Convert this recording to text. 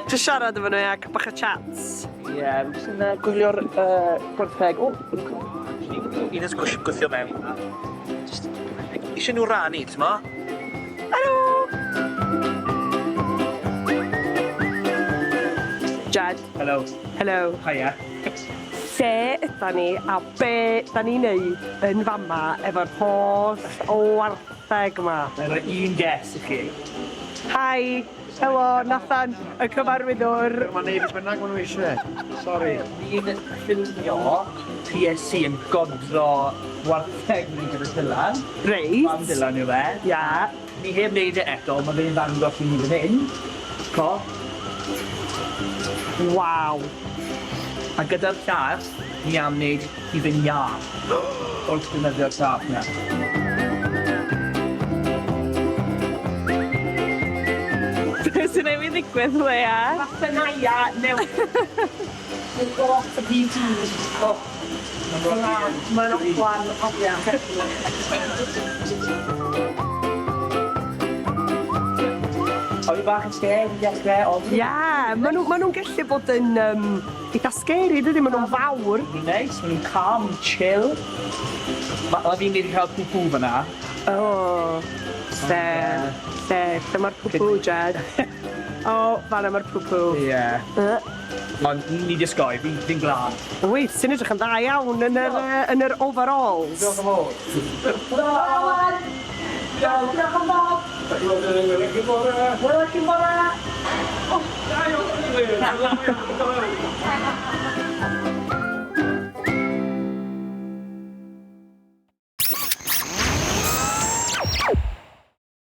Jyst siarad efo nhw ia, cael bach o chats. Ie, yeah, fi jyst yn gwylio'r gwartheg. O! Un yn sgwsh gwthio mewn. Jyst eisiau nhw rannu, t'mo'? Helo! Jed. Helo. Helo. Hiya. Lle ydan ni a be' 'dan ni'n neud yn fama efo'r holl wartheg 'ma? Nai roi un guess i chi. Hi. Helo, Nathan, y cyfarwyddwr. Ma'n neud be' bynnag ma' nw isie. Sori. Ni'n ffilmio PSC yn godro wartheg fan 'yn gyda Dylan. Reit. Mam Dylan yw e. Ia. Ni heb neud e eto, ma' fe'n ddangos i ni fan 'yn. Co. Waw. A gyda'r llall, ni am neud hufen iâ. Wrth defnyddio'r saff 'na. Be' sy newydd ddigwydd Leah? Fatha Naia mewn lot o PTs. O. Mae'n oglan afiach. O'n i bach yn scared i dechre ond... Ie, ma' nw ma' nw'n gellu bod yn yym eitha scary dydi? Ma' nw'n fawr. Ni'n neis, ma' nw'n calm, chill. Ma' ma' fi'n neud cael pw pw fyn 'na. O! Lle, lle, lle ma'r pw pw Jed? O, fan 'na ma'r pw pw. Ie. Ond ni 'di osgoi, fi'n fi'n glân. Wyt, ti'n edrych yn dda iawn yn yr yy yn yr overalls. Diolch yn fowr. Tara Owen! Iawn, diolch yn fawr. Welai chi bore. Wela i chi bore. O, da iawn.